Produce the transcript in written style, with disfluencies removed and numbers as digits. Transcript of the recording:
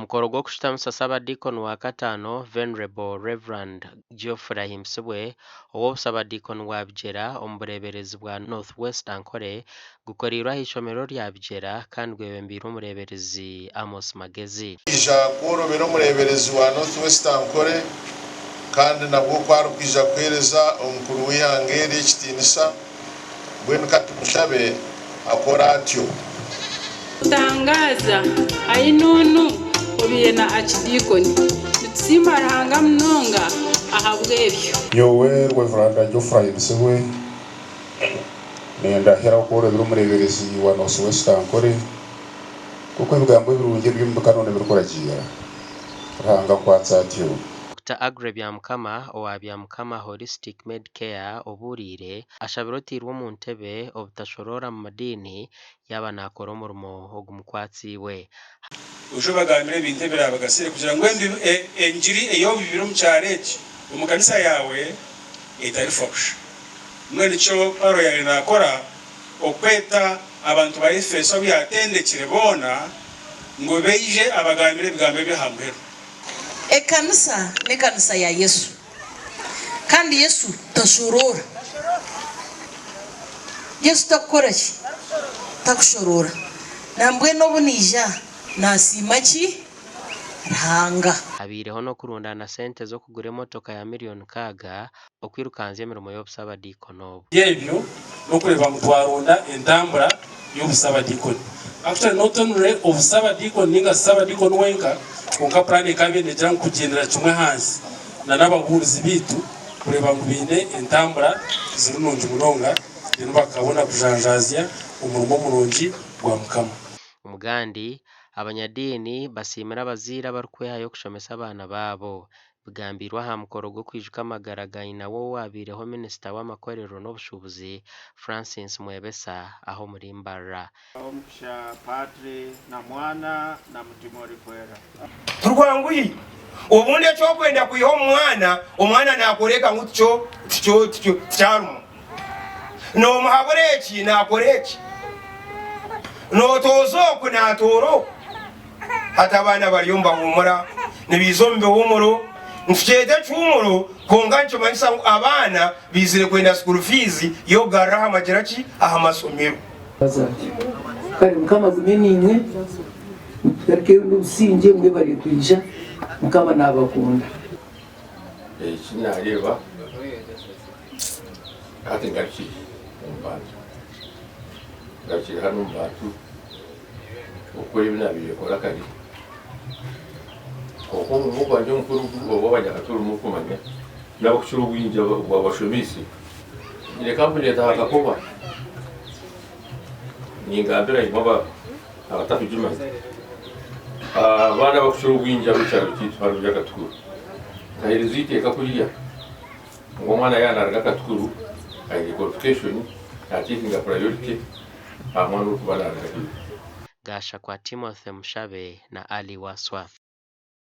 Omukoro gw'okushutamisa Ssabadiikoni wa kataano, Venerable Rev. Geoffrey Ahimbisibwe, ow'obusabadiikoni bwa Bigyera omu bureeberezi bwa North West Ankole gukoreirwe ah'eishomero rya Bigyera kandi gwebembeirwe omureeberezi Amos Magezi. Kwija kworobera omureeberezi wa North West Ankole kandi nabwo ku arikwija kuheereza omukuru w'eihanga eri ekitiinisa. Mbwenu ka tumushabe akore atyo. Kutangaaza, Ai n'onu obaire na Archdeacon. Nitusiima Ruhanga munonga ahabw'ebyo. Nyowe Rev. Geoffrey Ahimbisibwe, nindahira okworobera omureeberezi wa North West Ankole, nk'oku ebigambo ebirungi ebiri omu bikanono birikuragiira. Ruhanga ankwatse atyo. Dokita Aggrey Byamukama owa Byamukama Holistic Medicare obuuriire, ashabire oteirwe omu ntebe obutashoroora mu madiini yaaba naakora omurimo ogumukwatsiibwe. Oije obagambire ebintu ebiraabagasire kugira ngu engiri ei obibire omu kyaro eki omu kanisa yaawe etarifa busha. Mbwenu nikyo Paulo yaabaire naakora okweta abantu ba Efeso abu yaatendekire boona ngu baije abagambire ebigambo eby'aha muheru. Ekanisa n'ekanisa ya Yesu, kandi Yesu tashoroora. Yesu takukora ki? Takushoroora. Nambwenu obu naija nasiima ki? Ruhanga. Habaireho n'okurundaana sente z'okugura emotoka ya miriyoni nkaaga okwirukanzya emirimo y'obusabadiikoni obu. Ebyo n'okureeba ngu twaronda entambura y'obusabadiikoni. Actually not only obusabadiikoni ninga sabadiikoni wenka, kwonka puraani ekaba negira ngu kugyendera kimwe ahansi na n'ababuurizi baitu kureeba ngu baine entambura ziri nungi munonga then bakabona kujanjaazya omurimo murungi gwa Mukama. Omugandi, abanyadiini basiimire abazaire abarikwehayo kushomesa abaana baabo. Bigambiirwe aha mukoro gw'okwijuka amagara ga nyina w'owaabaireho minisita w'amakorero n'obushuubuzi, Francis Mwebesa aha omuri Mbarara. Omugisha Patri na Mwana na Mutima Orikwera. Turwanguhi. Obundi eki orikwenda kwiha omu mwana, omwana naakworeka ngu tikyo, tikyo, tikyo, tikyarimu. Noomuhabura eki, naakora eki. Nootooza oku, naatoora oku. Hati abaana bariyo nibahuumura, nibaija omu bihuumuro, nitukyeta ekihuumuro kwonka nikimanyisa ngu abaana baizire kwenda school fees y'okugarura aha magira ki? Aha masomero. Kare Mukama agume naimwe, mugarukeyo n'obusingye, mwebare kwija, Mukama nabakunda. Eki naareeba hati ngarukire omu bantu, ngarukire hanu omu bantu okukora ebi naabaire nkora kare. Kwonka omurimo gwangye omukuru ogu abanyakatoro murikumanya n'abarikukira obwingi abashomeise, nyine kampuni etaha Kakoba, ningambira imwe abatarikugimanya. Abaana abarikukira obwingi ab'ekyaro kyaitu hanu omuri Akatukuru, nkaheereza eiteeka kuriya ngu omwana yaaba naaruga Katukuru aine qualification naatekinga priority aha mwana orikuba naaruga haihi. Gashakwa Timothy Mushabe na Ali Wasswa.